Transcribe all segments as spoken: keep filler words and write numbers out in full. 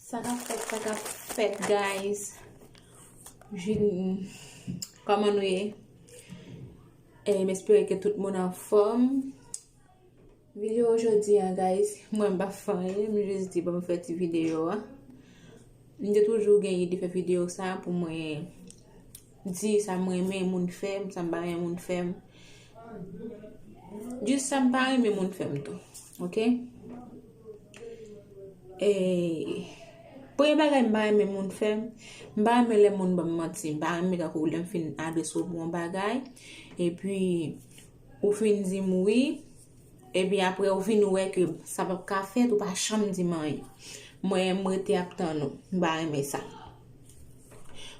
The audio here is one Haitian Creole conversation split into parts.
Sa k ap fèt, sa k ap fèt, guys? Jin, kòman nou ye? E, m espere ke tout moun anfòm. Videyo jodi a, guys, mwen m pa fè anyen, m jis di ban m fè ti videyo a. M te toujou gen ide fè videyo sa pou mwen di sa m renmen moun fè m, sa m pa renmen moun fè m. Jis sa m pa renmen moun fè m tou. Oke? E, premye bagay m pa renmen moun fè m, m pa renmen lè moun ban m manti. M pa renmen tankou lè m fin adrese w pou yon bagay, epi ou fin di m wi, epi apre ou vin wè ke sa p ap ka fèt, ou pa janm di m anyen. Mwen, m rete ap tann ou. M pa renmen sa.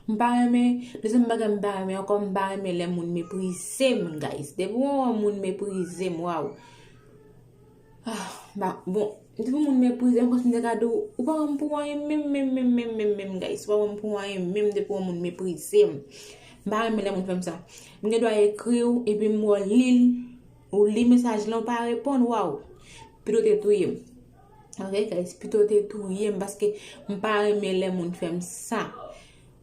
M pa renmen, dezyèm bagay m pa renmen ankò, m pa renmen lè moun meprize m, guys. Depi w wè moun meprize m, waw. Ah, ba, bon, depi moun meprize m, kòmsi m te ka di w, ou pa wè m pou anyen menm, menm, menm, menm, menm, menm, guys. Ou pa wè m pou anyen menm depi w wè moun meprize m. M pa renmen lè moun fè m sa. M gen dwa ekri w, epi m wè w li l, ou li mesaj lan, ou pa reponn, waw. Pito te touye m. Ok, guys, pito te touye m, paske m pa renmen lè moun fè m sa.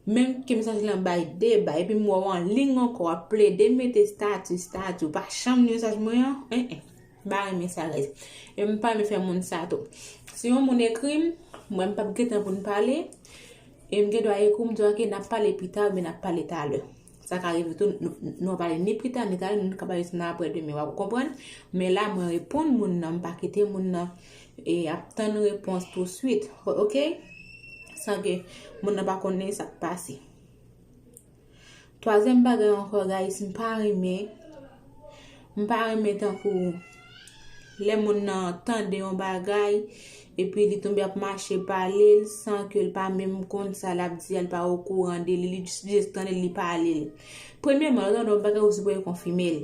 Menm ke mesaj lan bay deba, epi m wè w an liy ankò, w ap plede mete stati, stati, ou pa janm li mesaj mwen an, en, en. M pa renmen sa, guys. E m pa renmen fè moun sa tou. Si yon moun ekri m, mwen m p ap gen tan pou n pale, e m gen dwa ekri w, m di w, "Ok, n ap pale pita, oubyen n ap pale talè." Sa ka rive tou, nou, nou pale ni pita, ni talè, nou ka pale sou nan apre demen, w ap konprann. Men la, mwen reponn moun nan, m pa kite moun nan e ap tann repons touswit, o-, oke? San ke moun nan pa konnen sa k pase. Twazyèm bagay ankò, guys, m pa renmen, m pa renmen tankou lè moun nan tande yon bagay, epi li tonbe ap mache pale l san ke l pa menm konn sa l ap di a, l pa okouran de li, li jis, jis tande l, li pale l. Premyèman, lè w tande yon bagay, ou sipoze konfime l.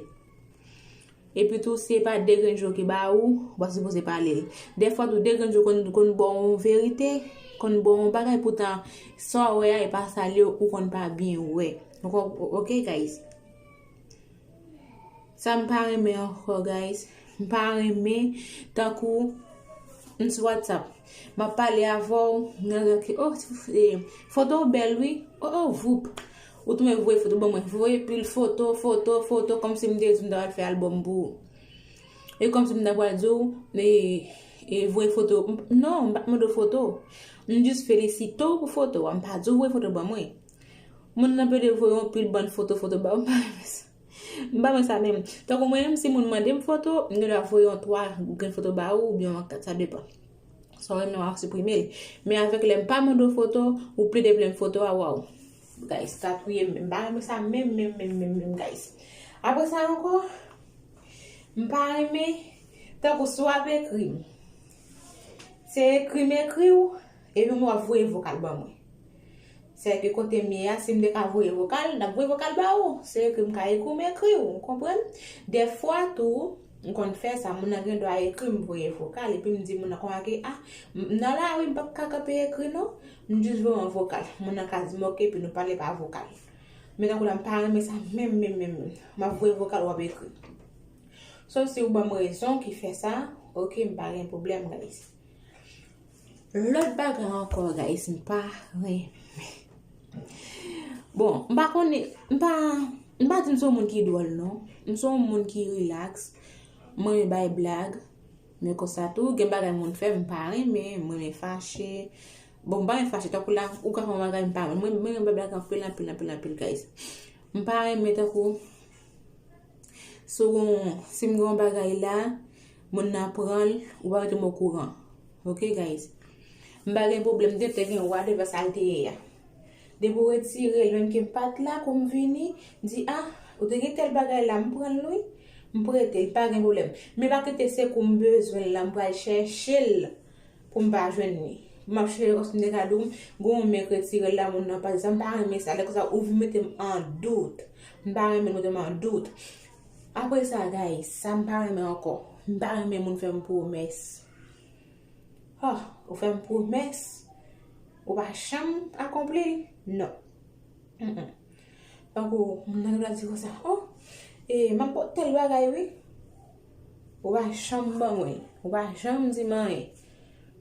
Epi tou, se pa de grenn je w ki ba ou, ou pa sipoze pale l. Dèfwa tou, de grenn je w konn, konn ba w yon verite, konn ba w yon bagay, poutan sa w wè a, e pa sa l ye, ou konn pa byen wè. Ou konp-, oke, guys? Sa m pa renmen ankò, guys. M pa renmen tankou m sou WhatsApp. M ap pale avè w, m nan ki, oh, eh, foto w bèl, wi. Oh, oh, voup. Ou tou mèt voye foto ban mwen. Voye pil foto, foto, foto, kòmsi m te di m ta pral fè albòm pou ou. E kòmsi m ta pral di w, e, e voye foto. M, non, m pa t mande w foto. M jis felisite w pou foto a. M pa di w voye foto ban mwen. Moun nan pede voye yon pil bann foto, foto ba w. M pa renmen sa. M pa renmen sa menm. Tankou mwen menm, si moun mande m foto, m gen dwa voye yon twa grenn foto ba ou, oubyen yon kat, sa depann. Sa w renmen, w a siprime l. Men avèk lè m pa mande w foto, ou plede plen foto a, waw. Guys, sa touye m. M pa renmen sa menm, menm, menm, menm, menm, guys. Apre sa ankò, m pa renmen, tankou si w ap ekri m. Se ekri m ekri w, epi mwen w ap voye vokal ban mwen. Sèke kote m ye a, si m te ka voye vokal, n ap voye vokal ba ou. Se ekri m ka ekri w, m ekri w, ou konprann? Dèfwa tou, m konn fè sa, moun nan gen dwa ekri m voye vokal, epi m di moun nan konsa ke, ah, m, m nan lari, m p ap ka kanpe ekri non, m jis voye yon vokal. Moun nan ka di m, ok, epi nou pale pa vokal. Men tankou la, m pa renmen sa menm, menm, menm, menm. M ap voye vokal, w ap ekri. Sof si ou ban m rezon ki fè sa, ok, m pa gen pwoblèm, guys. Lòt bagay ankò, guys, m pa renmen. Bon, m pa konnen, m pa, m pa di m se yon moun ki dwòl, non. M se yon moun ki rilaks. M renmen bay blag. Men konsa tou, gen bagay moun fè m, m pa renmen, m renmen fache. Bon, m pa renmen fache, tankou la, ou ka fè yon bagay m pa renmen. Mwen, mwen renmen bay blag anpil, anpil, anpil, anpil, guys. M pa renmen tankou, si w gon, si m gen yon bagay la, moun nan pran l, ou pa mete m okouran. Ok, guys? M pa gen pwoblèm, m te, te gen whatever sa l te ye a. Depi w retire l, menm ke m pa t la, kou m vini, di, ah, ou te gen tèl bagay la, m pran l, wi. M prete l, pa gen pwoblèm. Men pa kite se kou m bezwen l la, m pral chèche l pou m pa jwenn li. M ap chèche kòmsi m te ka di w, gon men k retire l la, moun nan pa di sa, m pa renmen sa. Lè konsa, ou vin mete m an dout. M pa renmen mete m an dout. Apre sa, guys, sa m pa renmen ankò. M pa renmen moun fè m pwomès. Ah, ou fè m pwomès, ou pa janm akonpli l? Non. Mm, mm. Tankou, moun nan gen dwa di konsa, oh, e, m ap ba w tèl bagay, wi. Ou pa janm ban mwen l. Ou pa janm di m anyen.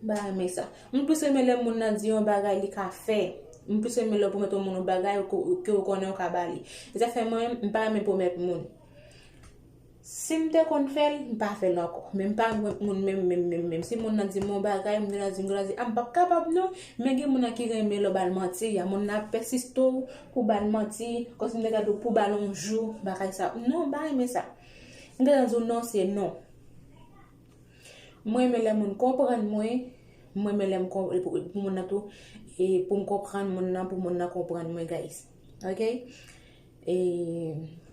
M pa renmen sa. M plis renmen lè moun nan di yon bagay li ka fè. M plis renmen lè w pwomèt yon moun yon bagay ke, ke w konnen w ka ba li. E sa fè mwen, m pa renmen pwomèt moun. Si m te konn fè l, m pa fè l ankò. Men m pa renmen moun menm, menm, menm, menm. Si moun nan di m yon bagay, m gentan di, m gentan di, a, m p ap kapab non. Men gen moun nan ki renmen lè w ba l manti. A moun nan ap pèsiste w pou w ba l manti. Kòmsi m te ka di w pou w ba l yon jou, bagay sa. Non, m pa renmen sa. M gentan di w non, se non. Mwen renmen lè moun konprann mwen. Mwen renmen lè m kon-, pou, pou moun nan tou, e pou m konprann moun nan, pou moun nan konprann mwen, guys. Ok? E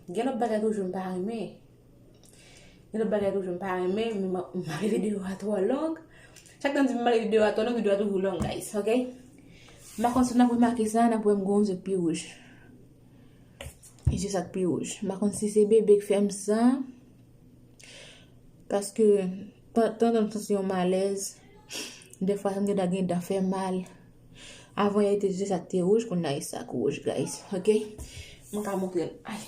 gen lòt bagay toujou m pa renmen. Gen lòt bagay toujou m pa renmen, men m, m mare videyo a twò long. Chak tan m di m mare videyo a twò long, videyo a toujou long, guys. Ok? M pa konn si n ap remake sa, n ap wè m gen yon zye k pi wouj. E se sa k pi wouj. M pa konn si se bebe k fè m sa. Paske, tan, tantan m santi yon malèz, defwa, m gentan gen dan fè mal. Avan yè, te, se sa k te wouj, kounye a, e sa k wouj, guys. Ok? Mwen ka montre nou. Ay.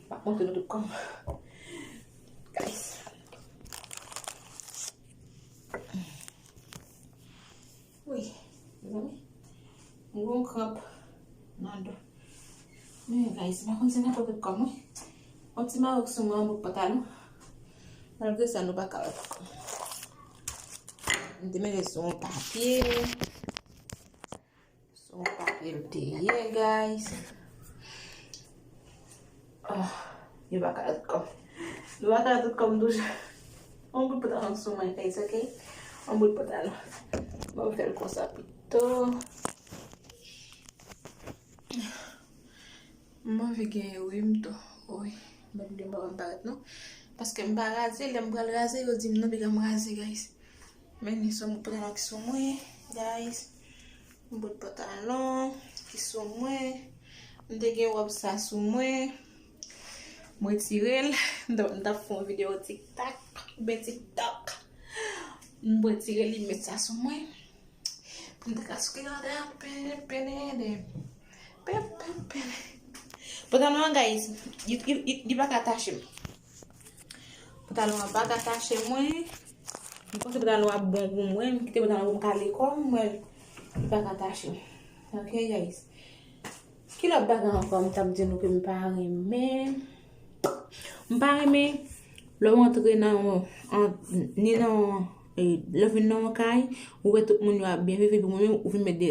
M ap montre nou tout kò m. Guys. Wi, mezanmi. Mwen gen yon kranp nan do. Men, guys, m pa konn si n ap wè tout kò m, wi. Yon ti mawòk sou mwen, yon bout pantalon. Malgre sa, nou pa ka wè tout kò m. M te mete sou yon papye. Sou yon papye l te ye, guys. Ah, yo pa ka wè tout kò m. Nou pa ka wè tout kò m toujou. Yon bout pantalon sou mwen, guys, ok? Yon bout pantalon. Bon, m fè l konsa pito. M anvi genyen rim tou. Wi. Mwen m pa konn parèt non. Paske m pa raze, lè m pral raze, yo di m non, piga m raze, guys. Men ni sou bout pantalon ki sou mwen, guys. Yon bout pantalon ki sou mwen. M te gen wòb sa sou mwen. M retire l. M t ap, m t ap fè yon videyo TikTok. Oubyen TikTok. M retire l, m met sa sou mwen. Pou m te ka souke gade a, pene, pene, de. Pe, pe, pene. Pantalon an, guys, li, li, li, li pa ka tache m. Pantalon an pa ka tache mwen. M panse pantalon an ap bon pou mwen. M kite pantalon pou m kale kò m, mwen, li pa ka tache m. Ok, guys. Ki lòt bagay ankò m t ap di nou ke m pa renmen? M pa renmen lè w antre nan yon, an, ni nan yon, e, lè w vin nan yon kay, ou wè tout moun yo ap byen viv, epi ou menm ou vin met de,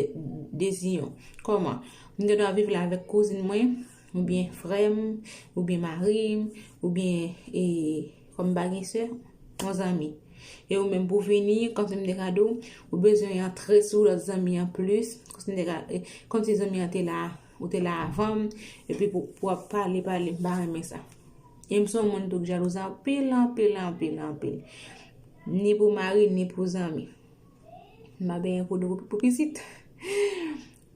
de ziyon. Kòman? M gen dwa viv la avèk kouzin mwen, oubyen frè m, oubyen mari m, oubyen, e, kòm m pa gen sè, yon zanmi. E ou menm pou vini, kòmsi m te ka di w, ou bezwen antre sou lòt zanmi an plis, kòmsi m te ka, e, kòmsi zanmi an te la, ou te la avan m, epi pou, pou w ap pale, pale, m pa renmen sa. E m se yon moun tou k jalouz anpil, anpil, anpil, anpil. Ni pou mari, ni pou zanmi. M pa benyen pou dlo pou, pou pitit.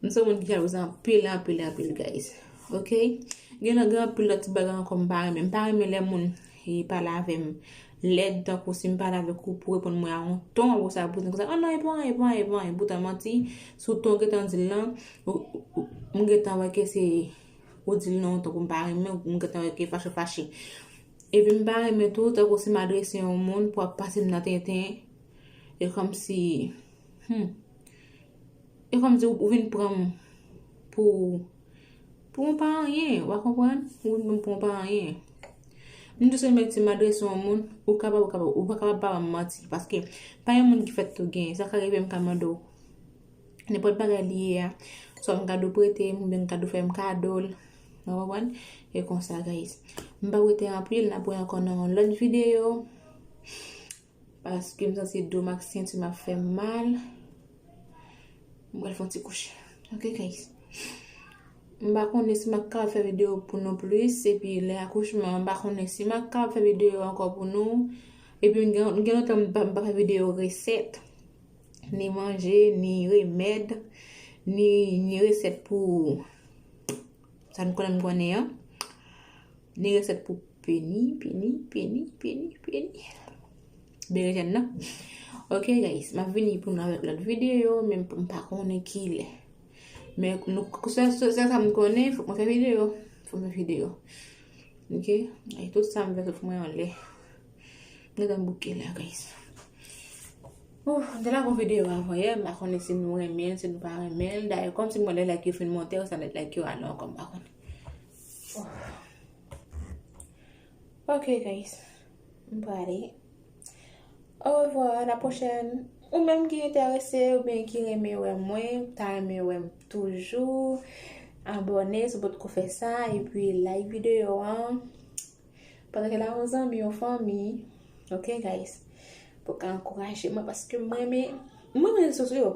M se yon moun ki jalouz anpil, anpil, anpil, guys. Ok? Gen, gen anpil lòt ti bagay ankò m pa renmen. M pa renmen lè moun, e, pale avè m lèd, tankou si m pale avèk ou pou reponn mwen a yon ton, apre sa pou di konsa, "Ah non, e pa anyen, e pa anyen, e pa anyen." Poutan manti, sou ton w gentan di l lan, ou, ou, ou, m gentan wè ke se, ou di l nan yon ton pou m pa renmen, ou m gentan wè ke fache w fache. Epi m pa renmen tou, tankou si m adrese yon moun pou ap pase m nan tenten, e kòmsi, hmm, e kòmsi ou, ou vin pran m pou, pou yon pa anyen, w a konprann? Ou vin pran m pou yon pa anyen. M jis renmen si m adrese yon moun, ou kapab, ou kapab, ou pa kapab pa ban m manti, paske pa gen moun ki fèt tou genyen. Sa ka rive m ka mande w nenpòt bagay li ye a, swa m ka dwe prete m, oubyen m ka dwe fè m kado l. Ou konprann? E konsa, guys. M pa rete anpil, n ap wè ankò nan yon lòt videyo. Paske m santi do m ak senti m ap fè m mal. M pral fè yon ti kouche. Ok, guys. M pa konnen si m ap kapab fè videyo pou nou plis. Epi lè akouchman, m pa konnen si m ap kapab fè videyo ankò pou nou. Epi m gen, m gen lontan m pa, m pa fè videyo resèt. Ni manje, ni remèd, ni, ni resèt pou sa nou konnen m konnen an. Ni resèt pou peni, peni, peni, peni, peni. Berejèn nan. Ok, guys, m ap vini pou nou avèk lòt videyo, men m pa konnen kilè. Men nou, sèl, sèl, sèl sa m konnen, fòk mwen fè videyo. Fòk mwen fè videyo. Ok? E tout sa m fè, tout mwen anlè. M gentan bouke la, guys. Ouf, m te lage yon videyo avan yè, m pa konnen si nou renmen l, si nou pa renmen l. Dayè, kòm si mwen lè like yo fin monte, ou sa lè like yo ale ankò, m pa konnen. Ouf. Ok, guys. M prale. Au revoir, à la prochaine. Ou menm ki enterese oubyen ki renmen wè mwen, ta renmen wè m toujou, abòne si w potko fè sa, epi like videyo an. Pataje l ak yon zanmi, yon fanmi. Ok, guys? Pou ka ankouraje mwen, paske mwen renmen, mwen renmen rezo sosyo.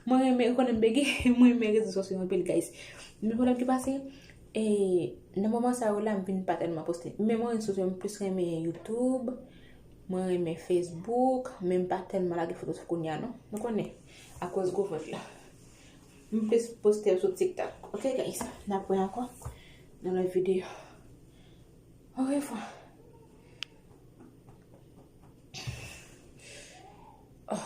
Mwen renmen, ou konnen m bege, mwen renmen rezo sosyo anpil, guys. Men pwoblèm ki pase, e, nan moman sa yo la, m vin pa tèlman poste. Men mwen rezo sosyo, m plis renmen YouTube, mwen renmen Facebook, men m pa tèlman lage foto sou kounye a, non. Nou konnen, akoz gwo vant la. M plis poste sou TikTok. Ok, guys? N ap wè ankò nan lòt videyo. Au revoir. Oh.